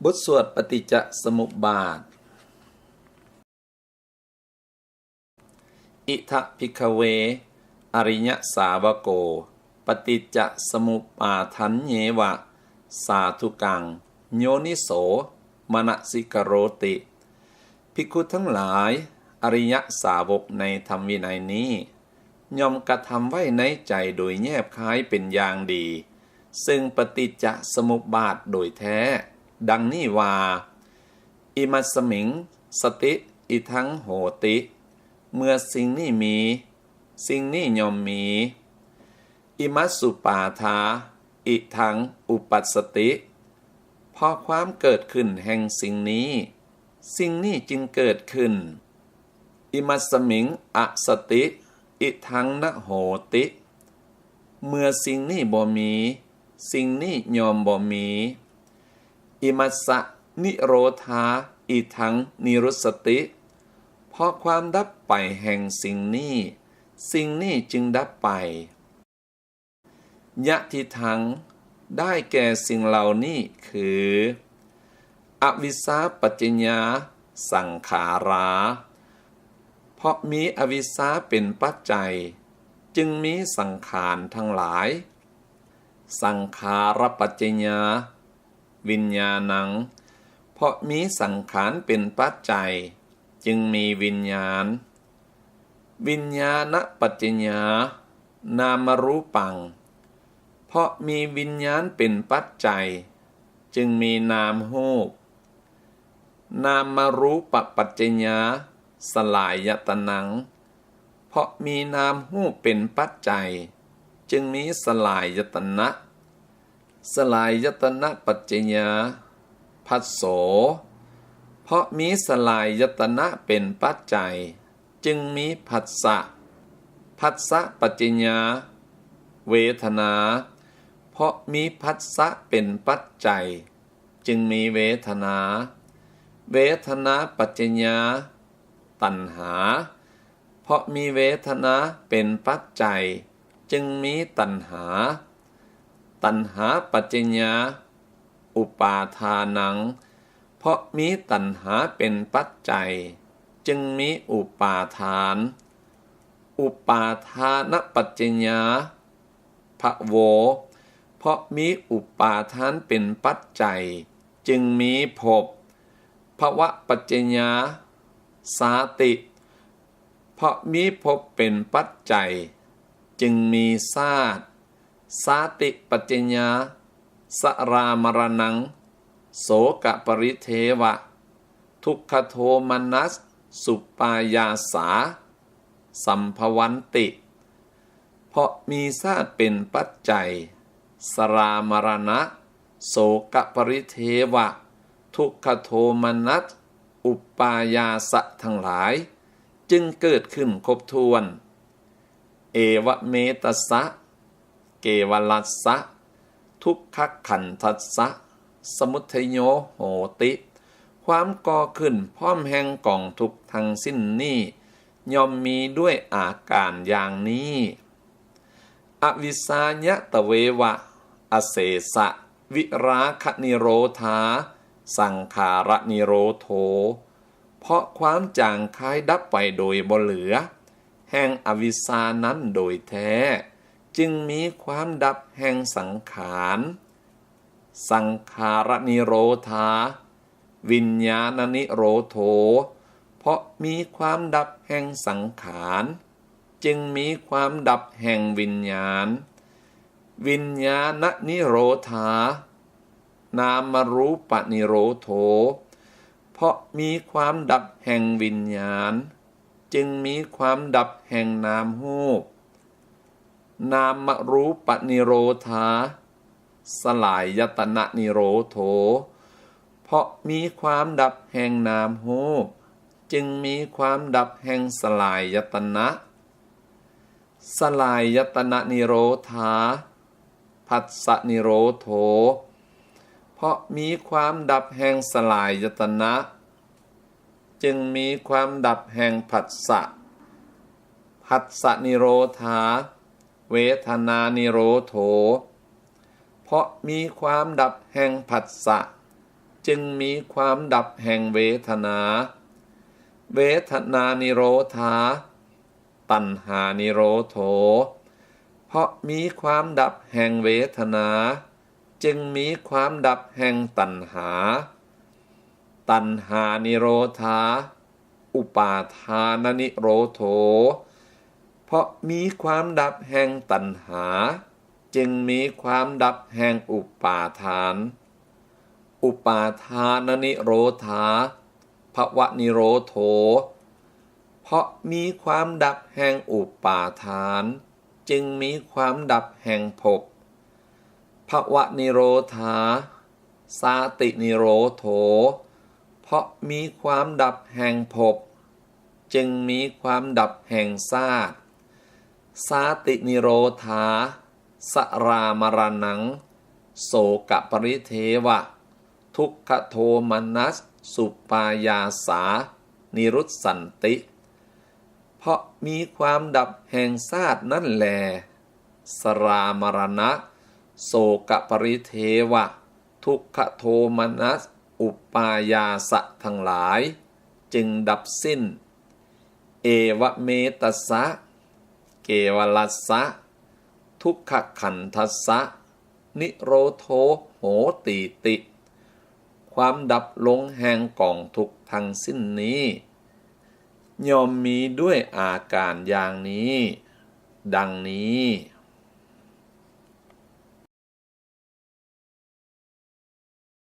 ບົດສວດປະຕິດຈະສະມຸບບາດ. Idha bhikkhave ariyasāvako paṭiccasamuppādaññeva sādhukaṃ yoniso manasikaroti. ภิກຂຸທັງຫຼາຍ, ອະລິຍະສາວົກໃນທຳວິໄນນີ້ ຍ່ອມກະທຳໄວ້ໃນໃຈໂດຍແຍບຄາຍເປັນຢ່າງດີ ເຊິ່ງປະຕິດຈະສະມຸບບາດໂດຍແທ້, ດັ່ງນີ້ວ່າ, imasmiṃ sati idaṃ hoti, ເມື່ອສິ່ງນີ້ມີ, ສິ່ງນີ້ຍ່ອມມີ. Imasupādā idaṃ uppajjati, ເພາະຄວາມເກີດຂຶ້ນແຫ່ງສິ່ງນີ້, ສິ່ງນີ້ຈຶ່ງເກີດຂຶ້ນ. Imasmiṃ asati idaṃ na hoti, ເມື່ອສິ່ງນີ້ບໍ່ມີ, ສິ່ງນີ້ຍ່ອມບໍ່ມີ. Imassa nirodhā idaṃ nirussati, ເພາະຄວາມດັບໄປແຫ່ງສິ່ງນີ້, ສິ່ງນີ້ຈຶ່ງດັບໄປ. Yadidaṃ, ໄດ້ແກ່ສິ່ງເຫຼົ່ານີ້ຄື ອະວິຊຊາປັດຈະຍາສັງຂາລາ, ເພາະມີອະວິຊຊາເປັນປັດໄຈ ຈຶ່ງມີສັງຂານທັງຫຼາຍ. Saṅkhārapaccayā viññāṇaṃ, ເພາະມີສັງຂານເປັນປັດໄຈ ຈຶ່ງມີວິນຍານ. Viññāṇapaccayā nāmarūpaṃ, ເພາະມີວິນຍານເປັນປັດໄຈ ຈຶ່ງມີນາມຮູບ. Nāmarūpapaccayā saḷāyatanaṃ, ເພາະມີນາມຮູບເປັນປັດໄຈ ຈຶ່ງມີສະຫຼາຍຍະຕະນະ. Saḷāyatanapaccayā phasso, ເພາະມີສະຫຼາຍຍະຕະນະເປັນປັດໄຈ ຈຶ່ງມີຜັດສະ. Phassapaccayaṃ vedanā, ເພາະມີຜັດສະເປັນປັດໄຈ ຈຶ່ງມີເວທະນາ. Vedanāpaccayā taṇhā, ເພາະມີເວທະນາເປັນປັດໄຈ ຈຶ່ງມີຕັນຫາ. Taṇhāpaccayā upādānaṃ, ເພາະມີຕັນຫາເປັນປັດໄຈ ຈຶ່ງມີອຸປາທານ. Upādānapaccayā bhavo, ເພາະມີອຸປາທານເປັນປັດໄຈ ຈຶ່ງມີພົບ. Bhavapaccayā jāti, ເພາະມີພົບເປັນປັດໄຈ ຈຶ່ງມີຊາດ. Jātipaccayā jarāmaraṇaṃ sokaparidevadukkhadomanassupāyāsā sambhavanti, ເພາະມີຊາດເປັນປັດໄຈ ຊະລາມະລະນະ ໂສກະປະລິເທວະ ທຸກຂະໂທມະນັດ ອຸປາຍາສະທັງຫຼາຍ ຈຶ່ງເກີດຂຶ້ນຄົບຖ້ວນ. Evametassā kevalassa dukkhakhandhassa samudayo hoti, ຄວາມກໍ່ຂຶ້ນພ້ອມແຫ່ງກອງທຸກທັງສິ້ນນີ້ ຍ່ອມມີດ້ວຍອາການຢ່າງນີ້. Avijjāya tveva asesavirāganirodhā saṅkhāranirodho, ເພາະຄວາມຈາງຄາຍດັບໄປໂດຍບໍ່ເຫຼືອ ແຫ່ງອະວິຊຊານັ້ນໂດຍແທ້ ຈຶ່ງມີຄວາມດັບແຫ່ງສັງຂານ. Saṅkhāranirodhā viññāṇanirodho, ເພາະມີຄວາມດັບແຫ່ງສັງຂານ ຈຶ່ງມີຄວາມດັບແຫ່ງວິນຍານ. Viññāṇanirodhā nāmarūpanirodho, ເພາະມີຄວາມດັບແຫ່ງວິນຍານ ຈຶ່ງມີຄວາມດັບແຫ່ງນາມຮູບ. Nāmarūpanirodhā saḷາຍະຕະນະນິໂຣໂທ, ເພາະມີຄວາມດັບແຫ່ງນາມຮູບ ຈຶ່ງມີຄວາມດັບແຫ່ງສະຫຼາຍຍະຕະນະ. Saḷາຍະຕະນະນິໂຣທາ ພັດສະນິໂຣໂທ, ເພາະມີຄວາມດັບແຫ່ງສະຫຼາຍຍະຕະນະ ຈຶ່ງມີຄວາມດັບແຫ່ງພັດສະ. ພັດສະນິໂຣທາ ເວທະນານິໂຣໂທ, ເພາະມີຄວາມດັບແຫ່ງພັດສະ, ຈຶ່ງມີຄວາມດັບແຫ່ງເວທະນາ. ເວທະນານິໂຣທາ ຕັນຫານິໂຣໂທ ເພາະມີຄວາມດັບແຫ່ງເວທະນາ ຈຶ່ງມີຄວາມດັບແຫ່ງຕັນຫາ. ຕັນຫານິໂຣທາ ອຸປາທານະນິໂຣໂທ ເພາະມີຄວາມດັບແຫ່ງຕັນຫາ ຈຶ່ງມີຄວາມດັບແຫ່ງອຸປາທານ. ອຸປາທານະນິໂຣທາ ພະວະນິໂຣໂທ ເພາະມີຄວາມດັບແຫ່ງອຸປາທານ ຈຶ່ງມີຄວາມດັບແຫ່ງພົບ. ພະວະນິໂຣທາ ຊາຕິນິໂຣໂທ ເພາະມີຄວາມດັບແຫ່ງພົບ ຈຶ່ງມີຄວາມດັບແຫ່ງຊາດ. ຊາຕິນິໂຣທາ ຊະລາມະລະນັງ ໂສກະປະລິເທວະ ທຸກຂະໂທມະນັສ ສຸປາຍາສາ ນິລຸດສັນຕິ ເພາະມີຄວາມດັບແຫ່ງຊາດນັ້ນແລ ຊະລາມະລະນະ ໂສກະປະລິເທວະ ທຸກຂະໂທມະນັສ ອຸປາຍາສະທັງຫຼາຍ ຈຶ່ງດັບສິ້ນ. ເອວະເມຕະສະ ເກວະລັດສະ ທຸກຂະຂັນທັດສະ ນິໂຣໂທໂຫຕີຕິ ຄວາມດັບລົງແຫ່ງກອງທຸກທັງສິ້ນນີ້ ຍ່ອມມີດ້ວຍອາການຢ່າງນີ້ ດັ່ງນີ້.